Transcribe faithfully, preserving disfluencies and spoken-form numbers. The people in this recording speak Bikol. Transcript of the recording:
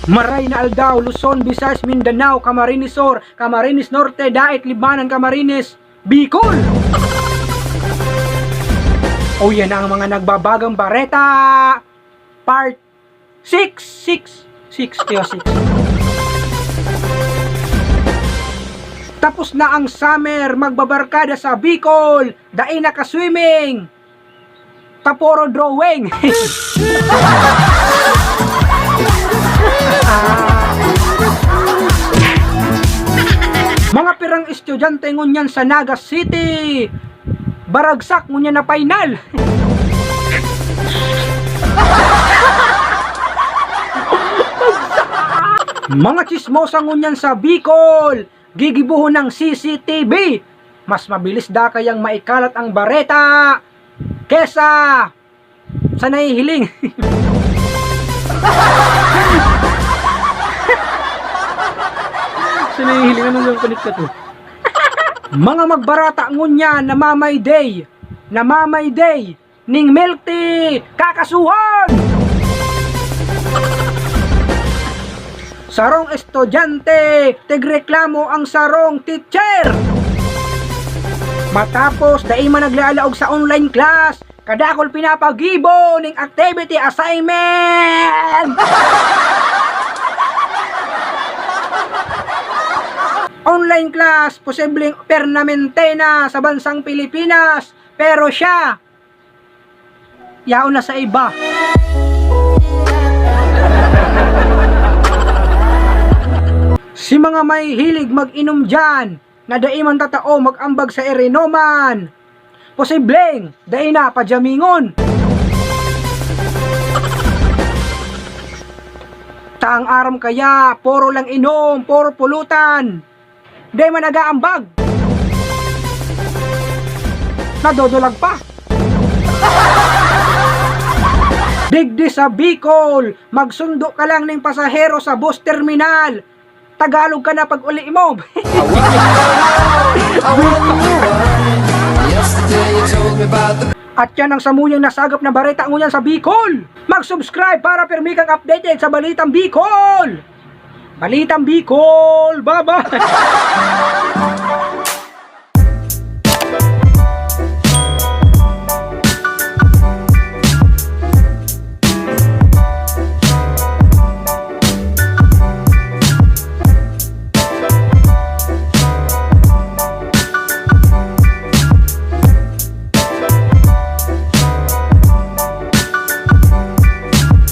Maray na aldaw, Luzon, Visayas, Mindanao, Camarines Sur, Camarines Norte, Daet, Libmanan, Camarines, Bicol! O, yan na ang mga nagbabagang bareta. Part six, six, six, iyo, six. Tapos na ang summer, magbabarkada sa Bicol, dai nakaswimming. Taporo drawing. Ah. Mga pirang estudyante ngunyan sa Naga City, baragsak ngunyan na final. Mga chismosa ngunyan sa Bicol, gigibohon ng C C T V. Mas mabilis da kayang maikalat ang bareta kesa sa nahihiling. Sa nahihiling, anong yung connect ka to? Mga magbarata ngunyan, namamay day, namamay day, ning milk tea, kakasuhan! Sarong estudyante, tigreklamo ang sarong teacher. Matapos, dai man naglalaog sa online class, kadakul pinapagibo ning activity assignment! Online class, posibleng permanente na sa bansang Pilipinas, pero siya, yaon na sa iba. Si mga mahihilig mag-inom dyan, na dai man tatao mag-ambag sa irinoman, posibleng dai na padyamingon. Ta ang aram kaya, puro lang inom, puro pulutan. Dai man nag-aambag. Nadodolag pa. Digdi sa Bicol, magsundo ka lang ning pasahero sa bus terminal. Tagalog ka na pag uli mo. At yan ang samuyang nasagap na bareta ngunyan sa Bicol. Mag-subscribe para pirmi kang updated sa Balitang Bicol. Balitang Bicol, bye-bye.